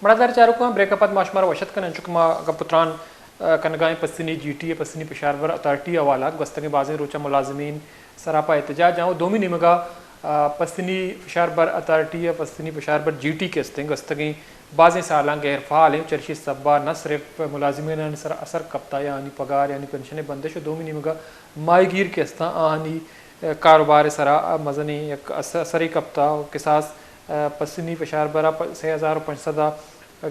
مڑادار چاروکاں، بریک ءَ پد ما شمارا وش اتک کنیں، چونکہ ما گپ ءُ تران، ءَ، کنگائیں پسنی جی ٹی ءِ، پسنی پشاربر اتھارٹی ءِ حوالہ ءَ گوستگیں بازیں روچاں ملازمین سرا پہ احتجاج آں ءُ دومی نیمگا، ءَ، پسنی پشاربر اتھارٹی ءِ، پسنی پشاربر جی ٹی کہ استیں گوستگیں بازیں سالاں غیر فعال ایں، چرشی سبب ءَ نہ صرف ملازمینانی سرا اثر کپتا یا آنی پگار یا آنی پنشن ءِ بندش ءُ دومی نیمگا ماہیگیر کہ استاں آہانی، ءَ، کاروبار ءِ سرا مزنیں یک اث-، اثرے کپتا ءُ کساس ءَ، پسنی پشاربر ءَ پ-، سے ہزار ءُ پنچ سد ءَ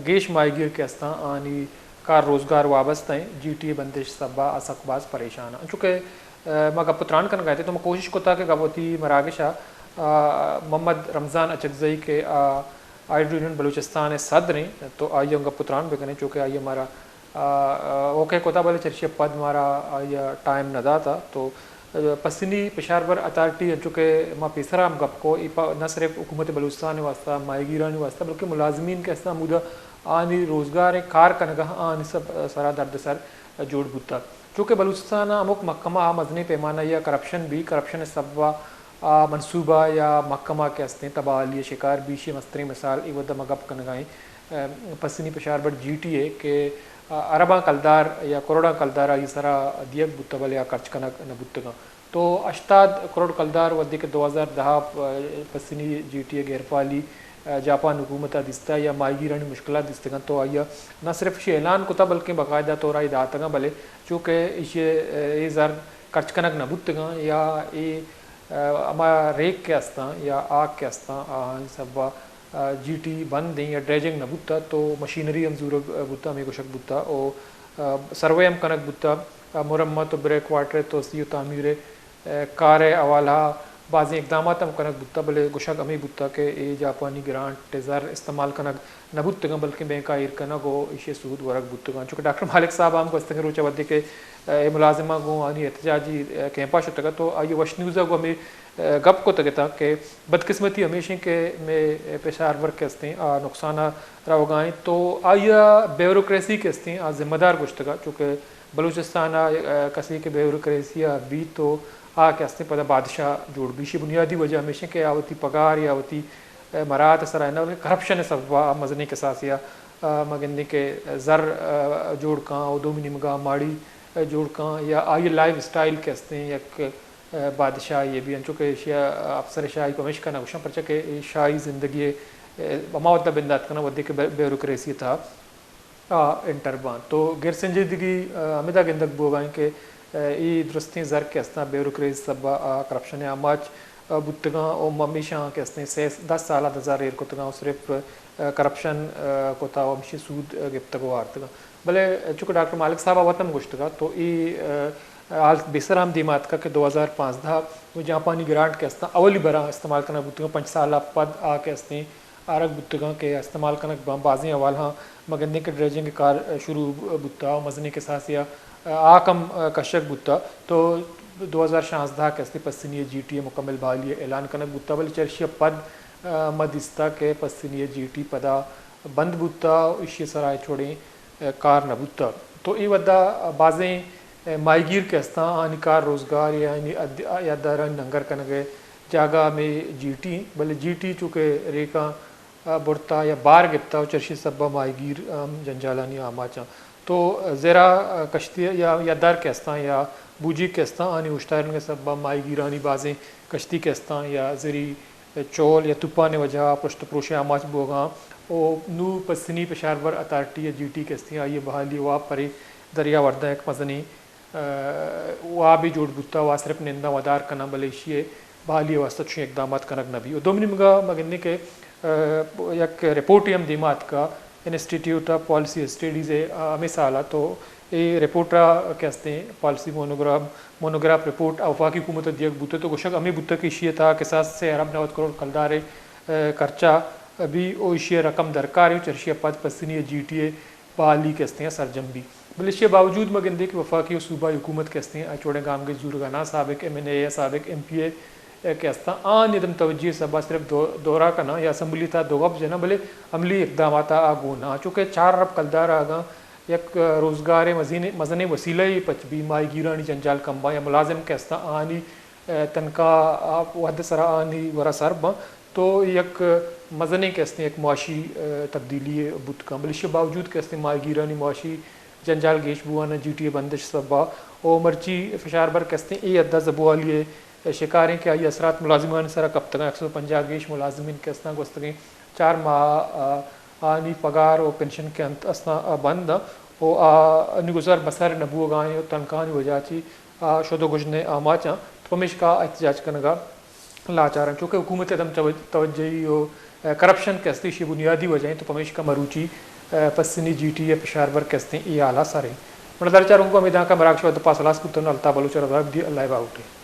گیش ماہیگیر کہ استاں، آنی کار روزگار وابستہ ایں، جی ٹی ءِ بندش سبب ءَ سک باز پریشان اَنت۔ انچو کہ، ءَ، ما گپ ءُ تران کنگ ءَ اتیں تو ما کوشش کتا کہ گپ وتی مراگش ءَ، ءَ، محمد رمضان اچکزئی کہ، ءَ، ہائیڈرو یونین بلوچستان ءِ صدر ایں تو آئی ءَ گپ ءُ تران بکنیں، چونکہ آئی ءَ مارا آ، آ، اوکے کتا، بلے چرشی ءَ پد مارا آئی ءَ ٹائم نہ داتا۔ تو، آ، پسنی پشاربر اتھارٹی، انچو کہ ما پیسرا ہم گپ کو، ای پا نہ صرف حکومت بلوچستان ءِ واسطہ، ماہیگیرانی واسطہ، بلکہ ملازمین کہ استاں ہمودا آنی روزگار ءِ کار کنگا آنی سب، سرا دردسر جوڑ بوتا۔ چونکہ بلوچستان ءَ ہمک محکمہ ءَ مزنیں پیمانہ یا کرپشن بی، کرپشن ءِ سبب ءَ آ منصوبہ یا محکمہ کہ استیں تباہلی ءِ شکار بی، ایشی ءِ مستریں مثال اے وھد ءَ ما گپ کنگا ایں، ءَ، پسنی پشاربر جی ٹی ءِ کہ، ءَ، ارباں کلدار یا کروڑاں کلدار آئی سرا دیگ بوتہ بلے آ خرچ کنگ نہ بوتگاں۔ تو ہشتاد کروڑ کلدار وھدے کہ دو ہزار دہ ءَ، ءَ، پسنی جی ٹی ءِ غیر فعالی، ءَ، جاپان حکومت ءَ دیستہ یا ماہیگیرانی مشکلات دیستگاں تو آئی ءَ نہ صرف ایشی اعلان کتہ بلکیں باقاعدہ طور ءَ آئی داتگاں، بلے چونکہ ایشی ءَ اے زر خرچ کنگ نہ بوتگاں یا اے، ءَ، ہما ریک کہ استاں یا آگ کہ استاں آہانی سبب ءَ، ءَ، جی ٹی بند ایں یا ڈریجنگ نہ بوتہ تو مشینری ہم زورگ بوتہ، ہمے گوشگ بوتہ او، ءَ، سروے ہم کنگ بوتہ، ءَ، مرمت ءُ بریک واٹر ءِ توسیع ءُ تعمیر ءِ، ءَ، کار ءِ حوالہ ءَ بازیں اقدامات ہم کنگ بوتہ، بلے گوشگ ہمے بوتہ کہ اے جاپانی گرانٹ ءِ زر استعمال کنگ نہ بوتگاں بلکیں بینک ءَ ایر کنگ ءُ ایشی ءِ سود ورگ بوتگاں۔ چونکہ ڈاکٹر مالک صاحب ہم گوستگیں روچ ءَ وھدے کہ، ءَ، اے ملازماں گوں آنی احتجاجی، ءَ، کیمپ ءَ شتگ ات تو آئی ءَ وش نیوز ءَ گوں ہمے، ءَ، گپ کتگ ات کہ بدقسمتی ہمیش ایں کہ مئے پشاربر کہ استیں آ نقصان ءَ روگا ایں تو آئی ءَ بیوروکریسی کہ استیں آ ذمہ دار گوشتگ ات، چونکہ بلوچستان ءَ، ءَ، کسے کہ بیوروکریسی ءَ بیت تو آ کہ استیں پدا بادشاہ جوڑ بی۔ ایشی بنیادی وجہ ہمیش ایں کہ آ وتی پگار یا وتی، ءَ، مراعات ءِ سرا نہ بلکہ کرپشن ءِ سبب ءَ آ مزنیں کساسے ءَ، ءَ، ما گندیں کہ زر، ءَ، جوڑ کاں ءُ دومی نیمگا ماڑی، ءَ، جوڑ کاں یا آئی لائف اسٹائل کہ استیں یک، ءَ، بادشاہی ءَ بی انچو کہ ایشی ءَ افسر شاہی پمیشکا نہ گوشاں پرچا کہ اے شاہی زندگی ءَ، ءَ، ہما وھد ءَ بندات کناں وھدے کہ بے-، بیوروکریسی ءِ تہا آ انٹر باں۔ تو غیر سنجیدگی، ءَ، ہمدا گندگ بوگا ایں کہ، ءَ، اے درستیں زر کہ استاں بیوروکریسی سبب ءَ آ کرپشن ءِ آماچ، ءَ، بوتگاں ءُ ہمیشاں کہ استیں سے دس سال ءَ دزا ریر کتگاں ءُ صرف، ءَ، کرپشن، ءَ، کتا ءُ ہمشی سود، ءَ، گپتگ ءُ آرتگاں۔ بلے چونکہ ڈاکٹر مالک صاحب ءَ وت ہم گوشتگ ات تو اے، ءَ، حال پیسر ہم دیما اتکگ کہ دو ہزار پانزدہ ءَ جاپانی گرانٹ کہ استاں اولی براں استعمال کنگ بوتگاں، پنچ سال ءَ پد آ کہ استیں آرگ بوتگاں کہ استعمال کنگ باں۔ بازیں حوالہاں ما گندیں کہ ڈریجنگ ءِ کار شروع بوتہ ءُ مزنیں کساسے ءَ آ کم کشگ بوتہ۔ تو دو ہزار شانزدہ کہ استیں پسنی ءِ جی ٹی ءِ مکمل بحالی ءِ اعلان کنگ بوتہ، بلے چرشی ءَ پد، ءَ، ما دیستہ کہ پسنی ءِ جی ٹی پدا بند بوتہ ءُ ایشی ءِ سرا ہچ وڑیں، ءَ، کار نہ بوتہ۔ تو اے وھد ءَ بازیں، ءَ، ماہیگیر کہ استاں آنی کار روزگار یا آنی اد-، یادارانی ننگر کنگ ءِ جاگہ ہمے جی ٹی، بلے جی ٹی چونکہ ریکاں، ءَ، برتہ یا بار گپتہ ءُ چرشی سبب ءَ ماہیگیر ہم جنجالانی آماچ آں۔ تو زیرا، ءَ، کشتی یا یادار کہ استاں یا بوجیگ کہ استاں آنی اوشتارینگ ءِ سبب ءَ ماہیگیرانی بازیں کشتی کہ استاں یا زری چول یا توپان ءِ وجہ ءَ پرشت ءُ پروش ءِ آماچ بوگاں ءُ نوں پسنی پشاربر اتھارٹی ءِ جی ٹی کہ استیں آئی ءِ بحالی ءِ واب پرے دریا ورداں یک مزنیں، ءَ، وابے جوڑ بوتہ ءُ آ صرف ننداں ودار کناں، بلے ایشی ءِ بحالی ءِ واستہ چوشیں اقدامات کنگ نہ بی۔ ءُ دومی نیمگا ما گندیں کہ، ءَ، یک رپورٹے ہم دیما اتکا انسٹیٹیوٹ آف پالیسی اسٹڈیز ءِ، ءَ، ہمے سال ءَ تو اے رپورٹ ءَ کہ استیں پالیسی مونوگرام، مونوگراف رپورٹ ءَ وفاقی حکومت ءَ دیگ بوتہ تو گوشگ ہمے بوتہ کہ ایشی ءِ تہا کساس سے ارب نود کروڑ کلدار ءِ، ءَ، خرچہ بی ءُ ایشی ءَ رقم درکار ایں ءُ چرشی ءَ پد پسنی ءِ جی ٹی ءِ بحالی کہ استیں سرجم بی۔ بلے ایشی ءِ باوجود ما گندیں کہ وفاقی ءُ صوبائی حکومت کہ استیں آ چوڑیں گامگیج زورگ ءَ نہ، سابق ایم این اے یا سابق ایم پی اے کہ استاں آ عدم توجہی ءِ سبب ءَ صرف دو-، دورہ کناں یا اسمبلی ءِ تہا دو گپ جناں، بلے عملی اقدامات ءَ آ گون نہ۔ چونکہ چار ارب کلدار ءَ اگاں یک روزگار ءِ مزین-، مزنیں وسیلہ یے پچ بی، ماہیگیرانی جنجال کم باں یا ملازم کہ استاں آنی، ءَ، تنخواہ ءِ وھد ءِ سرا آنی گورا سر باں تو یک مزنیں کہ استیں یک معاشی، ء، تبدیلی بوت کن، بلے ایشی باوجود کہ استیں ماہیگیرانی معاشی جنجال گیش بوان، جی ٹی اے بندش سبب ء، او مرچی فشار بر کہ استیں اے حد ء زبوالی ء شکاریں کہ آئی اثرات ملازمانی سرا کپتگاں۔ یک سد پنجاہ گیش ملازمین کہ استاں گوستگیں چار ماہ ء آنی پگار و پنشن کہ انت استاں بند و آ نی گزر بسر نہ بوگائیں و تنکانی وجہ چی آ شد و گژن ء آماچاں، تو پمیشکا احتجاج کنگا لاچار انت، چونکہ حکومت ء عدم توج-، توجہی و، ء، کرپشن کہ استیں ایشی بنیادی وجہ انت، تو پمیشکا مروچی، ء، پسنی جی ٹی اے پشار بر کہ استیں اے حالا سر انت۔ من در چاروں کو امیداں کہ مراگش وقت پاس ہلاس بوتن، الطاف بلوچ ء رضا دی، اللہ باوٹے۔